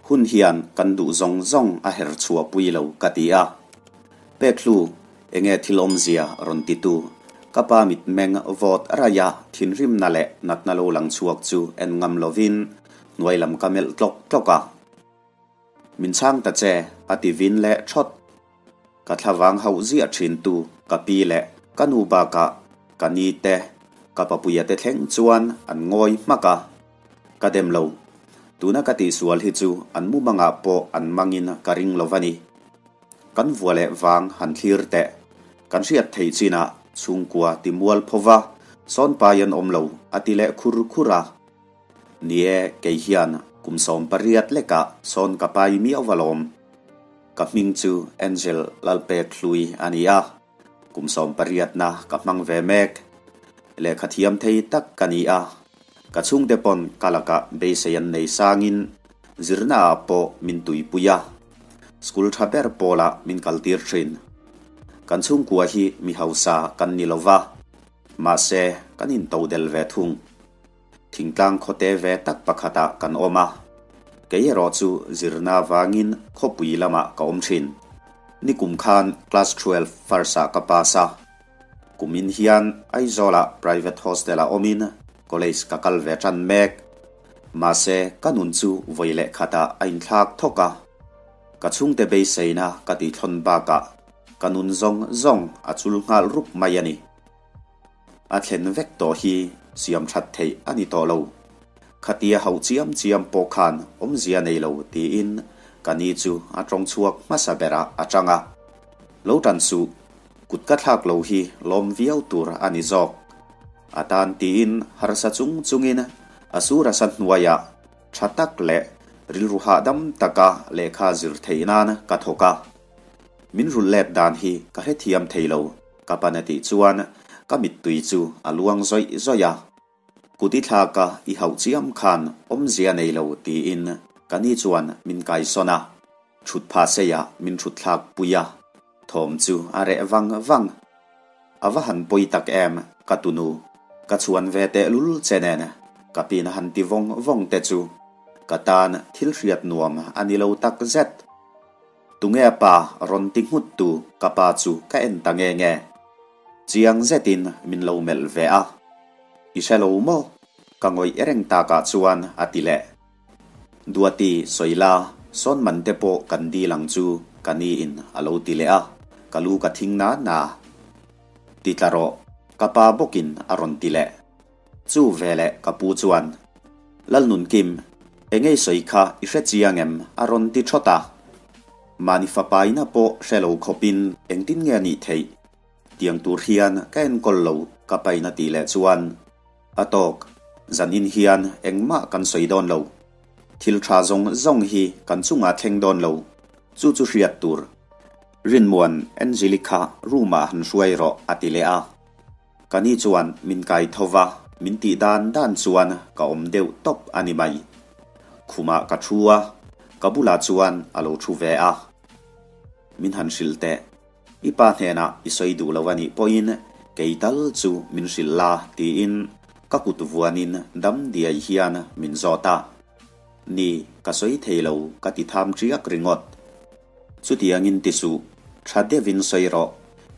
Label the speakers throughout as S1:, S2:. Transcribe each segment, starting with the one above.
S1: Hun hian kan duh zawng zawng a her chhuah pui lo ka ti a. Pekhlu, enge thil awmzia rawn titu? Ka pa mitmeng vawt raih a thinrimna leh natna lo lang chhuak chu en ngam lovin hnuai lam ka melh tlawk tlawk a. Min chhang ta che, a ti vin leh thawt. Ka thlavang hauh ziah thin tu ka pi leh ka nu bakah ka ni te, ka papuia te thleng chuan an ngawi hmak a. Ka dem lo. Tuna ka tihsual hi chu an mumangah pawh an mangin ka ring lo va ni. Kan vua leh vang han thlir teh. Kan hriat theih chinah chhungkua ti mual pho va, sawn pai an awm lo, a ti leh khur khur a. Ni e, kei hian kum 18 lekah sawn ka pai miau va lawm. Ka hming chu Angel Lalpek Hlui a ni a, kum 18 na ka hmang ve mek. Lehkha thiam thei tak ka ni a, ka chhungte pawn ka lakah beisei an nei sangin zirnaah pawh min tuipui a, school tha ber pawlah min kaltir thin. Kan chhungkua hi mi hausa kan ni lova, mahse kan intodel ve thung. Thingtlang khawte ve tak pakhatah kan awm a, kei erawh chu zirna vangin khawpui lamah ka awm thin. Nikum khan class 12 first ah ka pass a, kumin hian Aizawlah private hostel ah awmin college ka kal ve tan mek. Mahse ka nun chu vawi leh khatah a inthlak thawk a, ka chhungte beiseina ka tihthlawn bakah ka nun zawng zawng a chul nghal rup mai a ni. A thlen vek tawh hi siam that theih a ni tawh lo. Khatia hauh chiam chiam pawh khan awmzia nei lo tiin ka ni chu a tawng chhuak hmasa berah a tang a. Lo tan suh, kut ka thlak lo hi lawm viau tur a ni zawk. A tan tiin harsa chung chungin a sur a sa hnuaiah tha tak leh rilru hahdam taka lehkha zir theih nan ka thawk a. Min rulh let dan hi ka hrethiam thei lo, ka pan a tih chuan ka mittui chu a luang zawih zawih a. Kut i thlak a i hauh chiam khan awmzia nei lo tiin ka ni chuan min kaisawn a, thut phah seiah min thut thlak pui a, thawm chu a reh vang vang. A va han pawi tak em ka tunu, ka chhuan ve tehlul che nen ka pin han ti vawng vawng te chu ka tan thil hriat nuam a ni lo takzet. Tunge a pa rawn ti nghut tu ka pa chu ka en ta nge nge. Chiang zetin min lo melh ve a. I hre lo maw? Ka ngawih reng takah chuan a ti leh. Duati sawi la, sawn man te pawh kan dil ang chu ka ni in a lo ti leh a, ka lu ka thing na na. Ti tla rawh, ka pa bawkin a rawn ti leh. Chu veleh ka pu chuan, Lalnunkim, engei sawi kha i hre chiang em? a rawn ti thawt a. Mahni fapaina pawh hre lo khawpin engtin nge a nih theih? Tiang tur hian ka enkawl lo ka paina tih leh chuan, A tawk, zanin hian engmah kan sawi dawn lo. Thil tha zawng zawng hi kan chungah thleng dawn lo, chu chu hriat tur. Rinmuan, Angeli kha room ah han hruai rawh a ti leh a. Ka ni chuan min kai tho va, min tih dan dan chuan ka awm deuh tawp a ni mai. Khumah ka thu a, ka bulah chuan a lo thu ve a. Min han hrilh teh, i pa hnenah i sawi duh lo a nih pawhin kei tal chu min hrilh la tiin ka kut vuanin dam diai hian min zawt a. Ni, ka sawi thei lo ka ti tham ṭiak ringawt. Chutiangin ti suh, tha deuhin sawi rawh.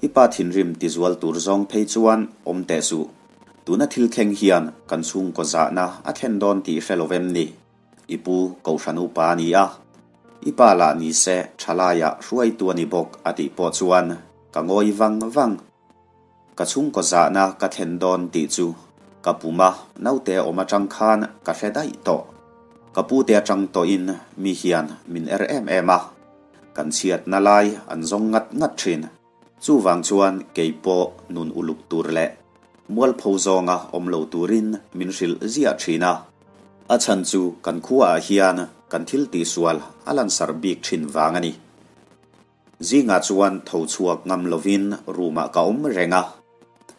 S1: I pa thinrim ti zual tur zawng phei chuan awm teh suh. Tuna thil thleng hian kan chhungkaw zahna a thlen dawn tih hre lo em ni? I pu Kohhran upa a ni a, i pa lah ni se thalaiah hruaitu a ni bawk a tih pawh chuan ka ngawi vang vang. Ka chhungkaw zahna ka thlen dawn tih chu ka puma naute awm atang khan ka hre daih tawh. Ka pute atang tawhin mi hian min er em em a, kan chhiatna lai an zawng ngat ngat thin. Chuvang chuan kei pawh nun uluk tur leh mualpho zawnga awm lo turin min hrilh ziah thin a. A chhan chu kan khuaah hian kan thil tihsual a lansarh bik thin vang a ni. Zingah chuan tho chhuak ngam lovin room-ah ka awm reng a,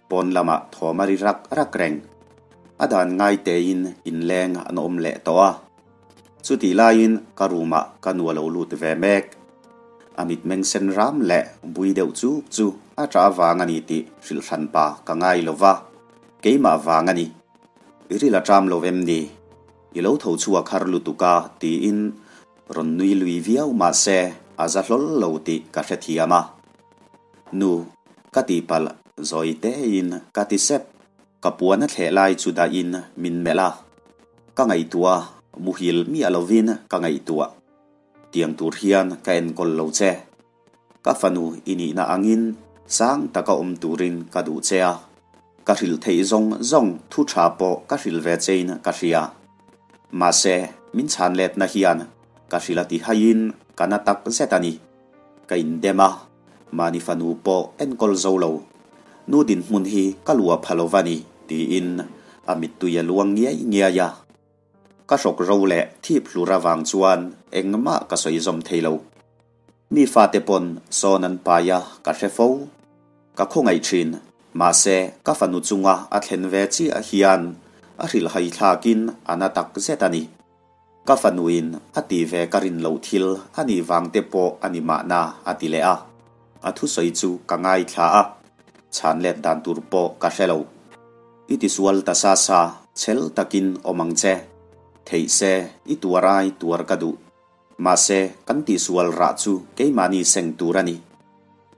S1: pawn lamah thawm a ri rak rak reng. A dan ngai tein inleng an awm leh tawh a. Chutih laiin ka room-ah ka nu a lo lut ve mek. A mitmeng sen ram leh bui deuh chuk chu a ṭah vang a ni tih hrilh hran pa ka ngai lo va, keimah vang a ni. I ril a ṭam lo em ni? I lo tho chhuak har lutuk a, tiin. Rawn nui lui viau mah se a za hlawl lo tih ka hrethiam a. Nu, ka tihpalh zawi tein ka ti sep. Ka puan a thleh lai chu dahin min melh a. Ka ngaihtuah a, muhil miah lovin ka ngaihtuah. Tiang tur hian ka enkawl lo che. Ka fanu i nihna angin sang taka awm turin ka duh che a, ka hrilh theih zawng zawng thu tha pawh ka hrilh ve chein ka hria. Mahse, min chhan letna hian ka hrilh a ti haiin ka na tak zet a ni. Ka indem a, mahni fanu pawh enkawl zo lo. Nu dinhmun hi ka luah pha lo va ni, tiin a mittui a luang ngiai ngiai a. Ka hrawk ro leh thip hlur avang chuan engmah ka sawi zawm thei lo. Mi fate pawn sawn an pai a, ka hre fo. Ka khawngaih thin, mahse ka fanu chunga a thlen ve chiah hian a hrilhhai thlakin a na tak zet a ni. Ka fanuin a ti ve ka rin loh thil a nih vang te pawh a ni mahna a ti leh a. A thusawi chu ka ngaithla a, chhan let dan tur pawh ka hre lo. I tisual ta sa sa, chhel takin awm ang che. Theih se, i tuar ai tuar ka duh. Mahse, kan tihsual rah chu keimahni seng tur a ni.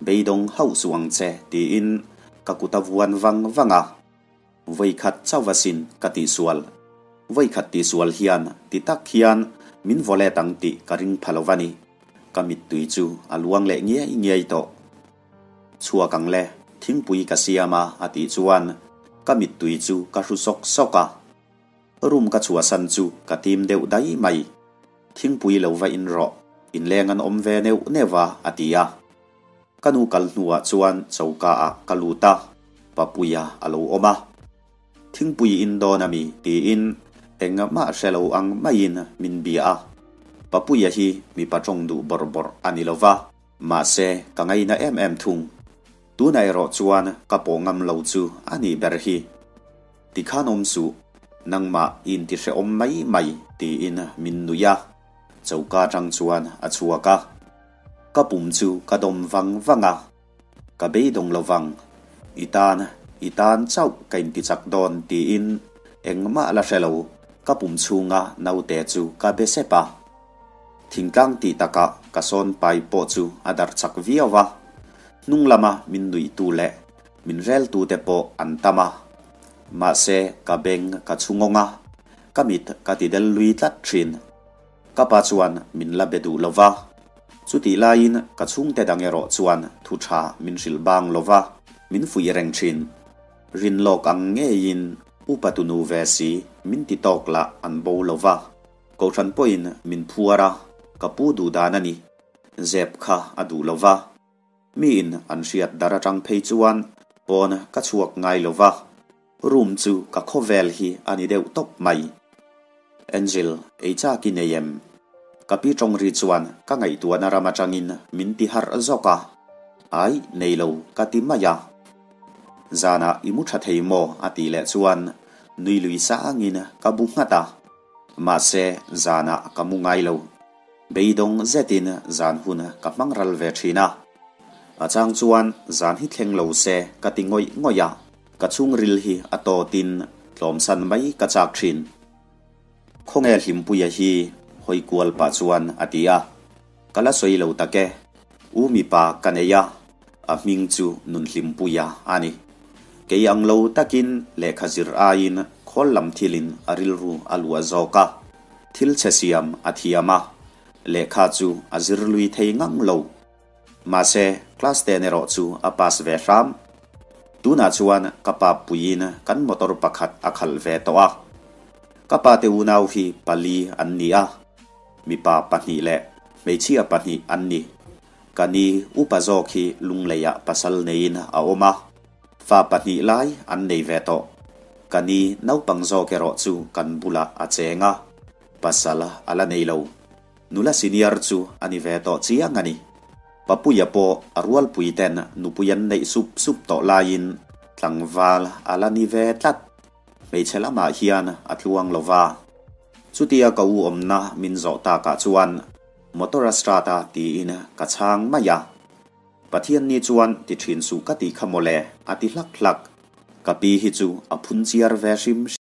S1: Beidawng hauh suh ang che, tiin ka kut a vuan vang vang a. Vawikhat chauh asin ka tihsual. Vawikhat tihsual hian ti tak hian min vaw let ang tih ka ring pha lo va ni. Ka mittui chu a luang leh ngiai ngiai tawh. Chhuak ang le, thingpui ka siam a, a tih chuan ka mittui chu ka hru sawk sawk a. Room ka chhuahsan chu ka tim deuh dai mai. Thingpui lo va in rawh, inleng an awm ve neuh neuh a, a ti a. Ka nu kal hnuah chuan choka ah ka lut a, Papuia a lo awm a. Thingpui in dawn a mi? tiin engmah hre lo ang maiin min bia a. Papuia hi mipa tawng duh bawrh bawrh a ni lo va, mahse ka ngaina em em thung. Tunah erawh chuan ka pawh ngam lo chu a nih ber hi. Tikhan awm suh, nangmah i intihrehawm mai mai, tiin min nuih a. Choka atang chuan a chhuak a. Ka pum chu ka dawm vang vang a. Ka beidawng lo vang. I tan, i tan chauh ka intichak dawn, tiin engmah la hre lo, ka pum chhunga naute chu ka be sep a. Thingtlang tih takah ka sawn pai pawh chu a darh chak viau a. Hnung lama min nuihtu leh Min reltute pawh an tam a, mahse ka beng ka chhungawng a, ka mit ka ti del lui tlat thin. Ka pa chuan min la be duh lo va, chutih laiin ka chhungte dang erawh chuan thu tha min hrilh bang lo va, min fuih reng thin. Rin lawk ang ngeiin upa tunu ve si min ti tawk lah an bo lo va, Kohhran pawhin min phuar a, ka pu duh dan a ni. Zep kha a duh lo va. Miin an hriat dar atang phei chuan pawn ka chhuak ngai lo va, room chu ka khawvel hi a ni deuh tawp mai. Angel, ei chak i nei em? Ka pi tawng ri chuan ka ngaihtuahna ram atangin min ti harh zawk a. Ai, nei lo ka ti mai a. Zanah i mu tha thei maw? a tih leh chuan nui lui sangin ka bu nghat a. Mahse, zanah ka mu ngai lo. Beidawng zetin zan hun ka hmang ral ve thin a. A chang chuan zan hi thleng lo se ka ti ngawih ngawih a, ka chhungril hi a tawtin tlawmsan mai ka chak thin. Khawnge Hlimpuia hi hawi kual pah chuan a ti a, ka la sawi lo tak e. U mipa ka nei a, a hming chu Nunhlimpuia a ni. Kei ang lo takin lehkha zir aiin khawl lam thilin a rilru a luah zawk a. Thil chhe siam a thiam a, lehkha chu a zir lui thei ngang lo. Mahse, class ten erawh chu a pass ve hram. Tunah chuan ka pa puiin kan motor pakhat a khalh ve tawh a. Ka pate unau hi pali an ni a, mipa pahnih leh hmeichhia pahnih an ni. Ka ni upa zawk hi Lungleiah pasal neiin a awm a. Fa pahnih lai an nei ve tawh. Ka ni naupang zawk erawh chu kan bulah a cheng a, pasal a la nei lo. Nula senior chu a ni ve tawh chiang a ni. Papuia pawh a rualpui ten nupui an neih sup sup tawh laiin tlangval a la ni ve tlat. Hmeichhe lamah hian a tluang lo va. Chutia ka u awmna min zawh takah chuan motor a start a tiin ka chhang mai a. Pathian ni chuan ti thin suh ka tih kha mawle, a ti hlak hlak. Ka pi hi chu a phun chiar ve hrim hrim.